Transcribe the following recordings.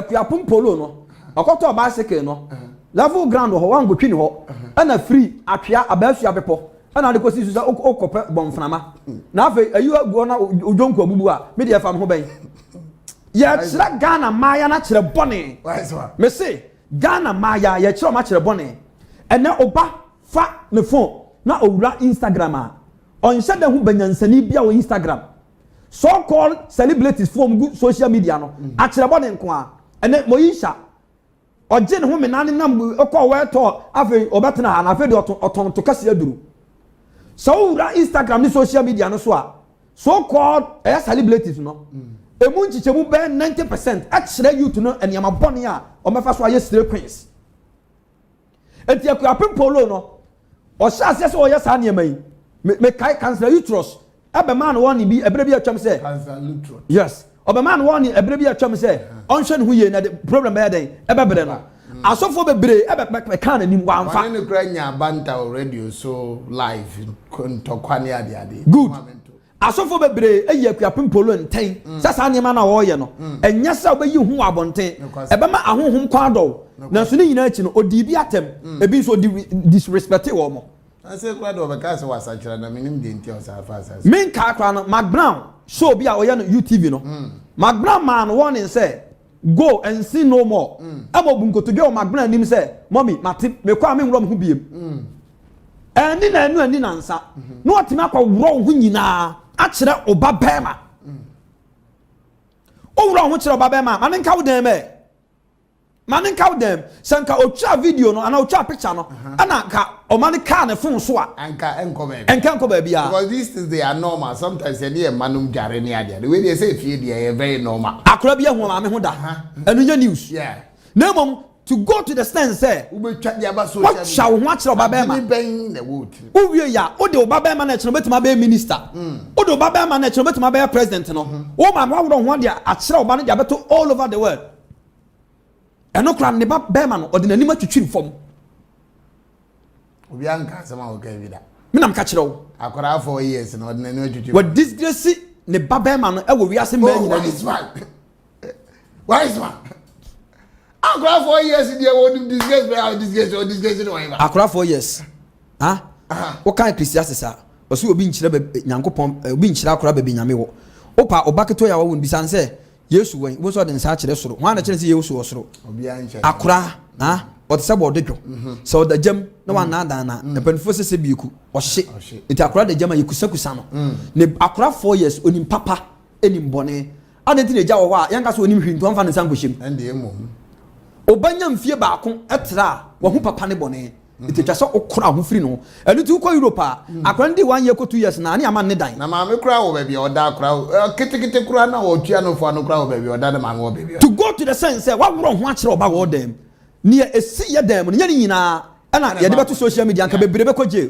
Akuapem Polo no, ɔkɔtɔɔ bicycle no, level ground wɔ hɔ, wankɔtwi ne hɔ, ɛna firi Atwea Abaasua bepɔ ɛna ade kɔsi so sɛ wokɔpɛ bɔnframa. Na afei ayi agu hɔ na odwonku abubu a, me deɛ ɛfa me ho bɛn? Yɛkyerɛ Ghana mmaaya no akyerɛ bɔne. Mese Ghana mmaaya yɛkyerɛ wɔn akyerɛ bɔne. Ɛnɛ oba fa ne phone na owura Instagram a, ɔnhyɛ da hu banyansani bia wɔ Instagram. So called celebrities foɔ ɔmo gu social media no akyerɛ bɔne nko ara. Ɛnɛ Moesha ɔgye ne ho menaa ne nam kɔɔ wɛtɔɔ afei ɔbɛtena ha na afei deɛ ɔtɔn ɔtɔn to kɛseɛ aduru. Sɛ wowura Instagram ne social media no so a so called ɛyɛ celebrities no emu nkyekyɛmu bɛyɛ 90% ɛkyerɛ youth no nneɛma bɔne a wɔbɛfa so ayɛ slay queens. Enti Akuapem Polo no, ɔhyɛɛ aseɛ sɛ ɔyɛ saa nneɛma yi. Me mekae Councillor Eutros ɛbɛmaa no warning bi ɛberɛ bi a atwam sɛ. Councillor Lutterodt. Yes, ɔbɛmaa no warning ɛberɛ bi a atwam sɛ ɔnhwɛ ne ho yie na ɛde problem bɛyɛ dɛn ɛbɛbrɛ no. Asɔfoɔ bebree ɛbɛ bɛkaa n'anim wamfa. Ɔne no koraa nyaa banter wɔ radio so live ntɔkwa ne adeade. Good. Asɔfoɔ bebree ayi Akuapem Polo ntɛn sɛ saa nneɛma no a ɔreyɛ no, ɛnyɛ sɛ ɔbɛyi ho wɔ abɔnten, ɛbɛma ahonhom kɔn adɔ wo. Nanso ne nyinaa akyi no, ɔdii bi atɛm, ebi nso ɔdi disrespectee wɔn. Ase koraa deɛ ɔbɛkaa sɛ wasakyera na menim deɛ nti a ɔsan faa saa sika. Menkae koraa no, McBrown show bi a ɔyɛ no UTV no, McBrown maa no warning sɛ go and sin no more. Ɛma ɔbu nkotodwe wɔ McBrown anim sɛ, Mummy, mate, mekɔ a menworɔ me ho biem. Anni nnanu anni nnansa, na watumi akɔworɔ wo ho nyinaa akyerɛ wo ba bɛrima. Woworɔ wo ho kyerɛ wo ba bɛrima a, ma ne nka wo dan mu ɛ. Ma ne nka wo dan mu. Sɛ nka otwaa video no anaa otwaa picture no, ɛna nka ɔma no kaa ne phone so a, Anka ɛnkɔ baabi. ɛnka nkɔ baabiara. Because these things they are normal. Sometimes yɛne yɛn mma nom dware ne adeade. Wei deɛ sɛ efie deɛ ɛyɛ very normal. Akwadaa bi ahu ɔmaame ho da, ɛno nyɛ news. Yeah. Na mmom to go to the stand sɛ Wobɛtwa de aba social media. woatwa wo ho akyerɛ wo ba bɛrima. Adwene bɛn na ɛwɔ wo tirim? Wowie yɛ a, wode wo ba bɛrima no a ɛkyerɛ obɛtumi abɛyɛ minister, wode wo ba bɛrima no a ɛkyerɛ obɛtumi abɛyɛ president no, wo maame woaworɔ wo ho de akyerɛ wo ba no de abɛto all over the world. Ɛno koraa no, ne ba bɛrima no, ɔde n'anim atwitwiri fam. Obiara nka asɛm a wɔka bi da. Me na meka kyerɛ wo. Akwadaa 4 years na ɔde n'anim atwitwi. Wɔ disgrace ne ba bɛrima no wɔ wiase mmaa nyinaa anim. Wise man. Akwadaa 4 years deɛ wɔ disgrace bɛyɛ disgrace wɔ disgrace ne wɔn ba. Akwadaa 4 years. Ha? Wokan Ecclesiastes a, ɔsɛ obi nkyerɛ baabi Nyankopɔn, obi nkyerɛ akwadaa baabi Nyame wɔ. Wopa ɔba ketewa yi a wawo no bisa no sɛ Yesu wɔ he? Wobɛhu sɛ ɔde nsa akyerɛ soro. Hwan na ɛkyerɛ no sɛ Yesu wɔ soro? Akora, ha? Ɔte sɛ bɔɔde dwo. Sɛ ɔda gyam na wannaadaa no a, mpanimfoɔ sɛ sɛ bieku, ɔhye. Nti akora da gyam a, yɛkusakusa no. Ne akora 4 years, onim papa, nim bɔne. Adɛn nti na egya wɔ hɔ a, yɛnka sɛ onim hwee nti ɔmfa ne nsa nkɔhyɛ mu? Ɔba nya mfie 1 tra a, wahu papa ne bɔne. Nti atwa sɛ wokora ho firi ne ho. Ɛno nti wokɔ Europe a, akora no di 1 year kɔ 2 years na ne ama ne dan. Na maame koraa wɔ baabi a ɔda akora ketekete koraa na ɔtua no fo ano koraa wɔ baabi a ɔda ne maame wɔ baabi a. To go to the sense sɛ woaworɔ ho akyerɛ ɔba wɔ wo dan mu. Nea ɛsi yɛ dan mu no, nyɛ ne nyinaa ɛna yɛde bɛto social media, nka bebree bɛkɔ jail.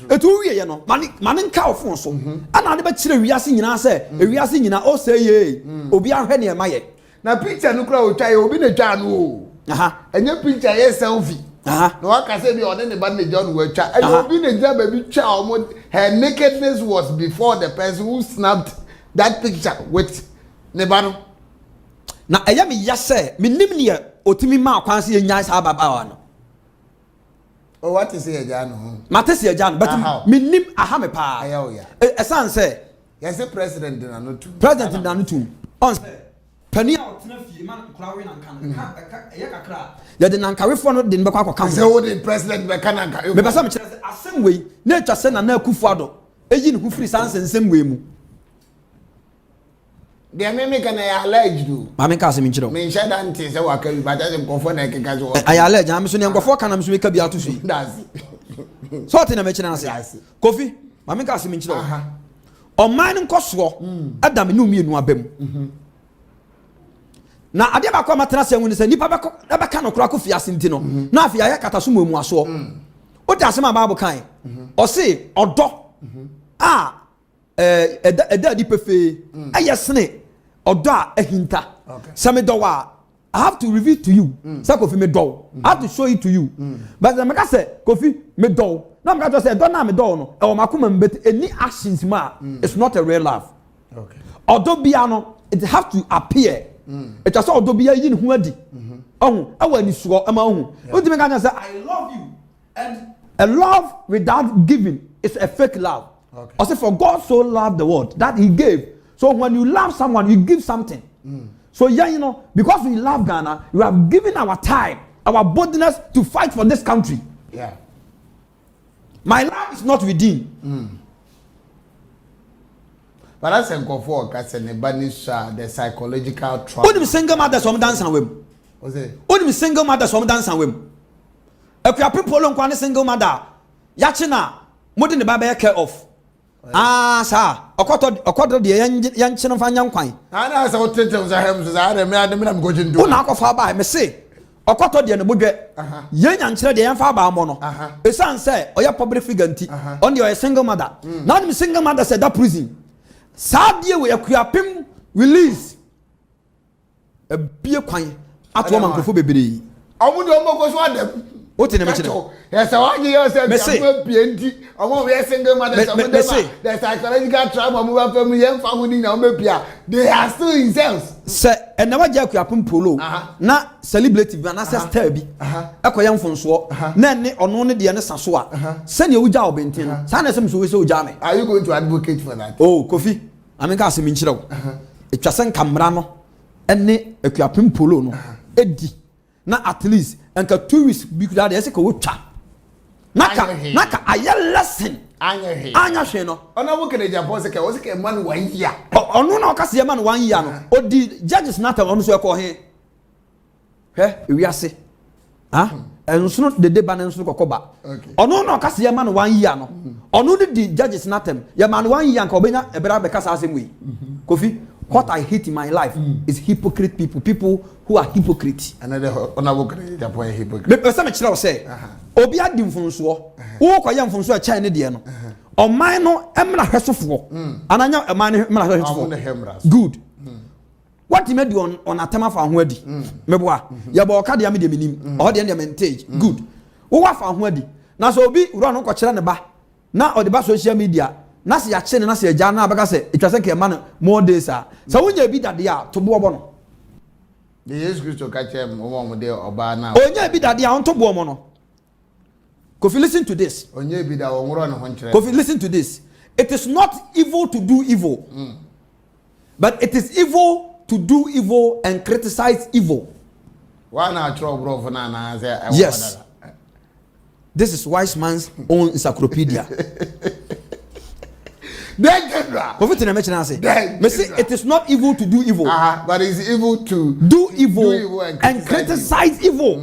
Ɛti wowieɛ no, ma ne nka wo phone so. Ɛna ade bɛkyerɛ wiase nyinaa sɛ, ewiase nyinaa, ɔsɛ yee, obi ahwɛ nea ɛma yɛ. Na picture no koraa otwa yɛ obi na twa no o. Ɛnyɛ picture yɛ selfie. Na waka sɛ bi ɔne ne ba ne gya no watwa. Ɛyɛ obi na gyina baabi twa wɔn. Her nakedness was before the person who snapped that picture with ne ba no. Na ɛyɛ me ya sɛ menim neɛ ɔtumi maa kwan sɛ yɛnyae saa ababaawa no. O wate sɛ yɛgyaa no ho. Mate sɛ yɛgyaa no but menim aha me paa. Ɛyɛ wo ya. Ɛsan sɛ. Yɛse president de n'ano tum. President de n'ano tum. Ɔn sɛ panin a ɔtena fie ma nkora we nanka no, ɛka ɛka ɛyɛ kakra a, yɛde nankawefoɔ no de no bɛkɔ akɔka ho. Sɛ wode president bɛka nankawefoɔ. Mepɛ sɛ mekyerɛ sɛ asɛm wei na atwa sɛ Nana Akufo-Addo eyi ne ho firi saa nsɛnsɛm wei mu. Deɛ me meka na ɛyɛ alleged o. Maame nka asɛm nkyerɛ wo. Menhyɛ da nte sɛ waka bi but ɛsɛ nkurɔfoɔ na ɛkeka sɛ wɔka. Ɛyɛ alleged, na me so deɛ nkurɔfoɔ ka na me so meka bi ato so yi. Daase. Sɛ ɔte na mekyerɛ no ase. Kofi, maame nka asɛm nkyerɛ wo. Ɔman no nkɔsoɔ ɛda me ne wo mmienu aba mu. Na adeɛ baako a matena ase ahu ne sɛ nnipa bɛkɔ ɛbɛka no koraa kɔ fiase nti no, na afei ayɛ kata so muamuasoɔ. Wote asɛm a Bible kae? Ɔse ɔdɔ a ɛda ɛda adi pefee ɛyɛ sene ɔdɔ a ahinta. Sɛ medɔ wo a, I have to reveal to you sɛ Kofi medɔ wo. I have to show it to you. But sɛ meka sɛ Kofi medɔ wo na meka kyerɛ sɛ ɛdɔ no a medɔ wo no ɛwɔ m'akoma mu but ɛni actions mu a, it's not a real love. Ɔdɔ bia no, it have to appear. Ɛtwa sɛ ɔdɔ biara yi ne ho adi. Ɔho ɛwɔ anisoɔ ɛma ɔho. Wontumi nka kyerɛ sɛ I love you and a love without giving is a fake love. Ɔsɛ for God so loved the world that he gave. So when you love someone, you give something. So yɛn because we love Ghana, we have given our time, our boldness to fight for this country. My love is not within. But that's nkɔfo ɔka sɛ ne ba ne sua the psychological trauma. Onim single mothers wɔn dansa wɔ mu. Onim single mothers wɔn dansa wɔ mu. Akuapem Polo nkwa ne single mother yakye na mo de ne ba bɛyɛ care of. Aa saa ɔkɔtɔ ɔkɔtɔ deɛ yɛn yɛn kyerɛ nfa nyɛ nkwan. Ana sɛ o tete nsa hɛm so saa de mi ade mi na mi ko kyi nto. Wo na akɔfa aba mɛ se ɔkɔtɔ deɛ ne bo dwɛ yɛn nyankyerɛ deɛ yɛn fa aba amɔ no esan sɛ ɔyɛ public figure nti ɔno deɛ ɔyɛ single mother na ɔnim single mother sɛ da prison saa deɛ wɔ Akuapem release ebie kwan ato ɔma nkurɔfoɔ bebree. Ɔmo de ɔmo kɔ so adam. O ti ne mi kyerɛ. Ɛsɛ wagye yɛ sɛ ntamu pie nti ɔmo yɛ single mother sɛ ɔmo dem a the psychological trauma ɔmo bá fɛ mu yɛn fa ho ni na ɔmo pia, they are still in cells. Sɛ ɛnna wagye Akuapem Polo na celebrity bi anaasɛ star bi ɛkɔ yɛ mfonsoɔ na ɛne ɔno ne deɛ ne sa so a, sɛnea wogya ɔbɛnten no saa na ɛsɛ mi so sɛ wogya mi. Are you going to advocate for that? Oh, Kofi, ame nka asɛm nkyerɛ wo. Etwa sɛ nka mmara no ɛne Akuapem Polo no edi na at least nka 2 weeks bi kura deɛ ɛsɛ ka wotwa naka ayɛ lesson. Anya hwee. Anya hwee no. Ɔno wo kene Japan sɛ kɛ wɔsɛ kɛ ɛma no 1 year. Ɔno na ɔka sɛ yɛma no 1 year no, odi judges n'atam. Ɔno nso ɛkɔ he hwɛ ewiase ah, nsono dede ba ne nsono kɔkɔ ba. Ɔno na ɔka sɛ yɛma no 1 year no, ɔno de di judges n'atam. Yɛma no 1 year nka ɔbɛnya ɛbɛrɛ abɛka saa asɛm wei. Kofi, what I hate in my life is hypocrite people, people who are hypocrite. Ɛnɛ de ɔno wo kene Japan yɛ hypocrite. Mepɛ sɛ mekyerɛ wo sɛ obi adi mfonsoɔ, wokɔyɛ mfonsoɔ ɛkyɛn ne deɛ no, ɔman no mmra hwɛsofoɔ ananya ɔman no mmra Ɔmo ne hwɛsofoɔ. Hɛ mmra so. Good, watumi adi ɔnatam afa ho adi. Meboa yɛbɔ ɔka deɛ me deɛ menim ɔhɔ deɛ mente. Good, wowɔ afa ho adi na sɛ obi wura no kɔkyerɛ ne ba na ɔde ba social media na sɛ yɛakye no na sɛ yɛgya no abɛka sɛ ɛtwa sɛ nkɛma no more days a, sɛ wonya bi dadeɛ a, to boɔ bɔ no. De Yesu Kristo ka kyerɛ mu wɔn a wɔde ɔbaa na. Onya bi dadeɛ a, ɔnto boɔ mɔ no. Kofi, listen to this. Onye bi da wɔn worɔ ne ho nkyerɛ. Kofi, listen to this. It is not evil to do evil, but it is evil to do evil and criticize evil. Wa na atwerɛ ɔborɔfo no anaasɛ ɛwɔ Yes. hɔ dada? This is wise man's own encyclopedia. Then general. Kofi, tena mɛkyerɛ ase. Then Mese general. it is not evil to do evil. But it's evil to do evil, do evil and and criticize evil.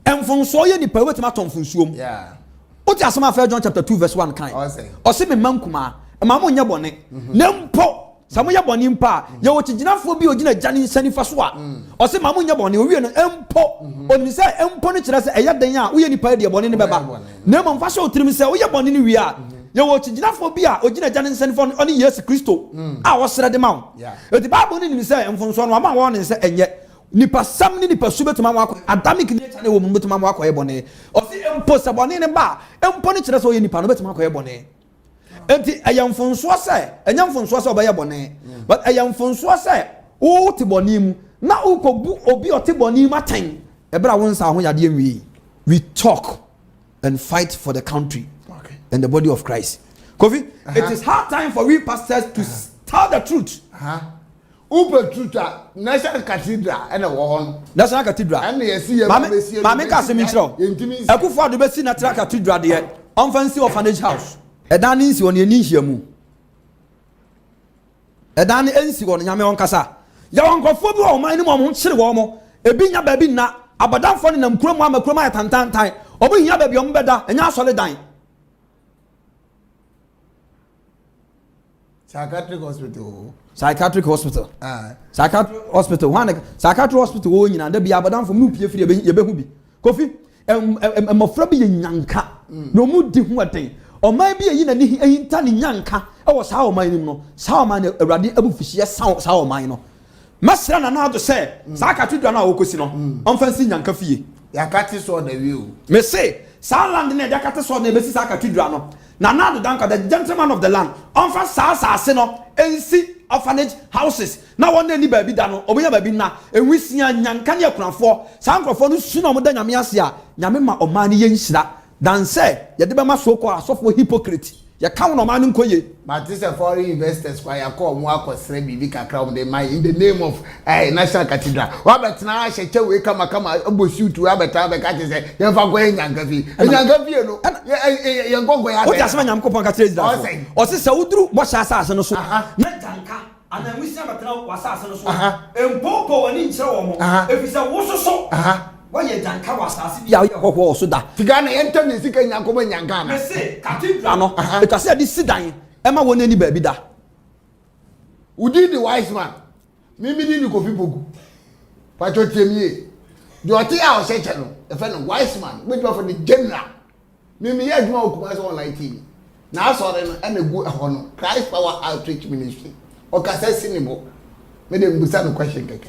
Mfonsoɔ yɛ nipa wobɛtumi atɔ mfonsuo mu. Wote asɛm afɛ John chapter 2 verse 1 kan. Ɔsɛ. Ɔse me mma nkumaa, ma mo nyɛ bɔne, na mpo sɛ moyɛ bɔne mpo a, yɛwɔ kyigyinafoɔ bi a ogyina agya ne nsa nifa so a ɔse ma mo nyɛ bɔne. Owie no, mpo onim sɛ mpo no kyerɛ sɛ ɛyɛ den a woyɛ nipa deɛ bɔne no bɛba, Woyɛ bɔne. na mmom fa hyɛ wo tirim sɛ woyɛ bɔne no wie a, yɛwɔ kyigyinafoɔ bi a ogyina agya ne nsa nifa no, ɔne Yesu Kristo a ɔsrɛ de ma wo. Enti Bible no nim sɛ mfonsoɔ no wama wɔn ne sɛ ɛnyɛ nipa sam ne nipa su bɛtumi ama akɔ Adamic nature ne wɔ mu no bɛtumi ama akɔyɛ bɔne. Ɔsi mpo sɛ bɔne ne ba a, mpo no kyerɛ sɛ ɔyɛ nipa no bɛtumi akɔyɛ bɔne. Enti ɛyɛ mfonsoɔ sɛ ɛnyɛ mfonsoɔ sɛ ɔbɛyɛ bɔne, but ɛyɛ mfonsoɔ sɛ wote bɔne mu na wokɔbu obi a ɔte bɔne mu atɛn ɛberɛ a wo nsa ho yadeɛ nwie. We talk and fight for the country and the body of Christ. Kofi, it is hard time for we pastors to tell the truth. Wopɛ truth a, National Cathedral ɛna ɛwɔ hɔ no. National Cathedral. Ɛna yɛsi yɛ Maame bɛsi. Maame nka asɛm nkyerɛ wo. Yɛntumi nsi. Akufo Addo bɛsi National Cathedral deɛ, ɔmfa nsi orphanage house. Ɛdan ne nsi hɔ no, yɛni nhyiamu. Ɛdan ne nsi hɔ no, Nyame ɔnkasa. Yɛwɔ nkurɔfoɔ bi wɔ ɔman no mu a wɔn ho kyere wɔn mo. Ebi nya baabi nna. Abɔdamfoɔ nenam kurom ama kurom ayɛ tantantan. Wɔn hia baabi a wɔn bɛda, ɛnyɛ asɔredan. Psychiatric hospital o. Psychiatric hospital. Ah. Psychiatric hospital hwan ne psychiatric hospital wɔ nyinaa da bi abɔdamfo mu pie firi yɛbɛhu bi. Kofi, mmɔfra bi yɛ nyanka na wɔn di ho ɛden. Ɔman bi eyi n'ani ahinta ne nyanka ɛwɔ saa ɔman no mu no, saa ɔman no Awurade abufuhyeɛ saa ɔman no. Mɛsrɛ Nana Addo sɛ saa cathedral no a wɔkɔsi no, ɔmfa nsi nyanka fie. Yɛaka te sɛ ɔda wie o. Mese. saa land no a yɛde akate soɔ no yɛbɛsi saa cathedral no. Nana Addo Dankwa, the gentleman of the land, ɔmfa saa asase no nsi orphanage houses na wɔn a ɛnni baabi da no, wɔnya baabi nna. Nwisiaa, nnyanka ne akunafoɔ, saa nkorɔfoɔ no su na wɔda Nyame ase a, Nyame ma ɔman no yɛ nhyira than sɛ yɛde bɛma so called asɔfoɔ hypocrite. Yɛka wo na ɔman no nkɔ yie. Mate sɛ foreign investors koraa yɛakɔ wɔn akɔsrɛ biribi kakra wɔn de ma yɛn in the name of eh, national cathedral. Wabɛtena ahyɛ kyɛ wei kamakama abɔ suit wei abɛtena abɛka kyerɛ sɛ yɛmfa nkɔ yɛ nyanka fie. Nyanka fie no yɛnkɔ nkɔ yɛ Wote asɛm a Nyankopɔn ka kyerɛ Israelfoɔ? Ɔse sɛ woduru bɔhyɛ asase no so na gyanka anaa nwisiaa bɛtena w'asase no so a, mpoopoo w'ani nkyerɛ wɔn, ɛfiri sɛ wo nso so woayɛ agyanka wɔ asase bi a woyɛ hɔhoɔ wɔ so da. Nti Ghana yɛntɔn yɛn sika nya nkɔma nyanka anaa? Mese cathedral no, ɛtwa sɛ yɛde si dan ma wɔn a ɛnni baabi da. Wo din de wise man, me me din de Kofi Poku. Pakyɛ tie me yie. Deɛ ɔte a ɔhyɛ kyɛ no, yɛfrɛ no wise man, wobɛtumi afrɛ no general. Me meyɛ adwuma wɔ Kumasi Online TV. N'asɔre no ɛna egu ɛhɔ no, Christ Power Outreach Ministry. Ɔkasa si ne bo. Me de mbusa no question kɛkɛ.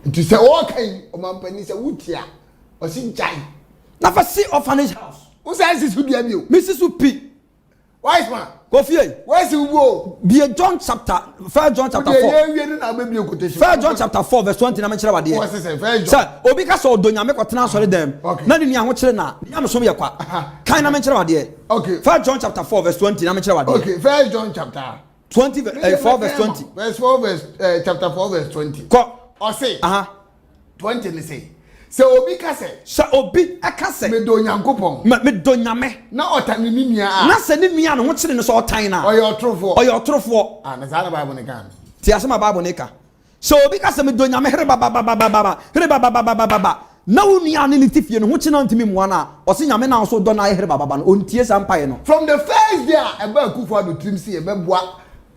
Nti sɛ ɔɔka yi, ɔmampanin sɛ wotie a, ɔsi gyae. Na fa si orphanage house. Wosan si so dua bio. Mesi so pi. Wise man. Kɔ fie. Wasi wo bo o. Bie John chapter First John chapter 4. Wode yɛ wie no na wobɛbie quotation. First John chapter 4 verse 20 na menkyerɛ wadeɛ. Wɔ sɛ First John. Sɛ obi ka sɛ ɔdɔ Nyame kɔtena asɔre dɛm Okay. na ne nua ho kyere na ne nyamesom yɛ kwa. Kan na menkyerɛ wadeɛ. Okay. First John chapter 4 verse 20 na menkyerɛ wadeɛ. Okay, First John chapter 20 4 verse 20. Verse 4 verse chapter 4 verse 20. Kɔ. Ɔse. Aha. 20 ne se, Sɛ obi ka sɛ. Sɛ obi ka sɛ. Medɔ Onyankopɔn. Me, medɔ Nyame. Na ɔtane ne nua a. Na sɛ ne nua a ne ho kyere no sɛ ɔtan no a. Ɔyɛ ɔtorofoɔ. Ɔyɛ ɔtorofoɔ. Ah, na saa na Bible no ka no. Tie asɛm a Bible no ka. Sɛ obi ka sɛ, Medɔ Nyame herebababababa, herebababababa, na wo nua a ne ne te fie no ho kye no a ɔntumi mmoa no a, ɔse Nyame no a wo nso wodɔ no ayɛ herebababa no, ɔntie saa mpaeɛ no. From the first day a ɛbaa Akufo-Addo tirim sɛ yɛbɛboa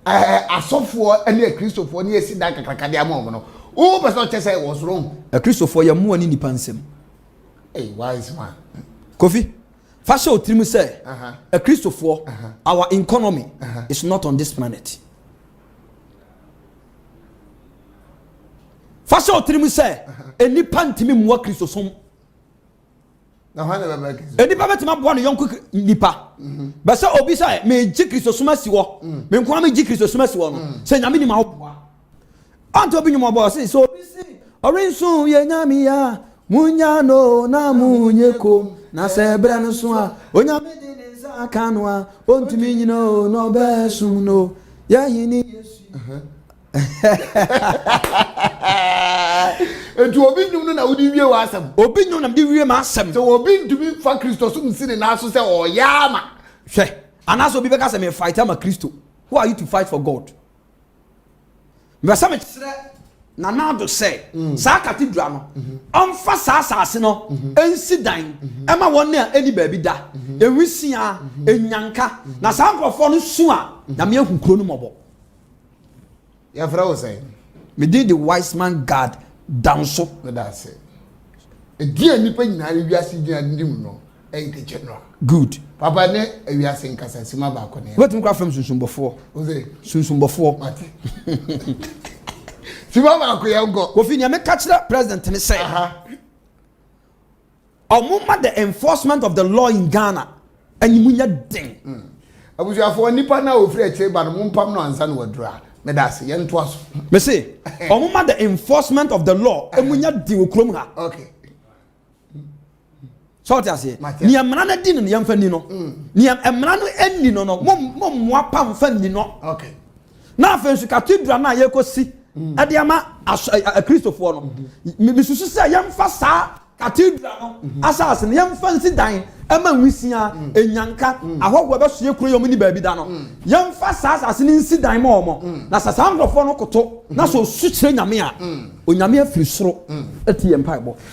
Ɛɛ, asɔfoɔ ne Akristofoɔ ne yɛsi dan kakraka de ama wɔn no, wopɛ sɛ ɔkyɛ sɛ wɔ soro ho? Akristofoɔ yɛ mmoa ne nnipa nsam. Hey, wise man. Kofi, fa hyɛ wo tirim sɛ Akristofoɔ, our economy is not on this planet. Fa hyɛ wo tirim sɛ nnipa ntumi mmoa Kristosom. Nipa bɛtumi aboa ne yɔnko nipa mhm. bɛ sɛ obi sɛ megye kristosom asi hɔ mm. me nkoa megye kristosom asi hɔ no mm. sɛ nyame nim awoboa ɔnte obi nwom ɔbɔ ɔse sɛ obi se ɔrenso yɛ nyame a munya no na munyɛ kom na sɛ berɛ no so a onyame de ne nsa aka no a ɔntumi nyina o na ɔbɛsom no yɛhene Yesu Enti obi nnwom no na wode wie w'asɛm. Obi nnwom na mede wie m'asɛm. Sɛ obi ntumi mfa Kristosom nsi ne nan so sɛ ɔyɛ ama. Hwɛ, anaasɛ obi bɛka sɛ me fight ama Kristo. Who are you to fight for God? Mepɛ sɛ mekyerɛ Nana Addo sɛ mm. saa cathedral no mm-hmm. ɔmfa saa asase no mm-hmm. nsi dan mm-hmm. ɛma wɔn a ɛni baabi da enwisia enyanka na saa nkurɔfoɔ no su a Nyame ahu kuro no mmɔbɔ. Yɛfrɛ wo sɛn? Me din de Wiseman Gad Danso. Meda ase. Edin a nnipa nyinaa ne wiase gyina nim no ɛyɛ the general. Good. Papa ne ewiase nkasa sima baako ne. Wobɛtumi kora fam sunsumbɔfoɔ. Ose. Sunsumbɔfoɔ. Mate. Sima baako yɛn kɔ. Kofi nea meka kyerɛ president ne sɛ. Aha. Ɔmo ma the enforcement of the law in Ghana anim nyɛ den. Mm. Abusuafoɔ nipa no a ofiri akyire ba no mo mpam no ansa na waduru a. Meda ase yɛn ntoa so. Mese ɔmo ma the enforcement of the law emu nyɛ den wɔ kurom ha. Okay. Sɛ ɔte aseɛ. Nea mmara no di no no yɛmfa ni no. Mm. Nea mmara no ani no no mo mo mmoa pa mfa ni no. Okay. Na afei nso cathedral no a yɛkɔsi mm. ɛde ama akristofoɔ no. Mm-hmm. Misusu sɛ yɛmfa saa Cathedral no asase no, yɛmfa nsi dan ma nwisiaa, nnyanka, ahɔhoɔ a ɛbɛsoɛ kuro yi a wɔnni baabi da no. Yɛmfa saa asase no nsi dan ma wɔn. Na sɛ saa nkurɔfoɔ no koto na sɛ wɔsu kyerɛ Nyame a, Onyame afiri soro atie yɛn mpaebɔ.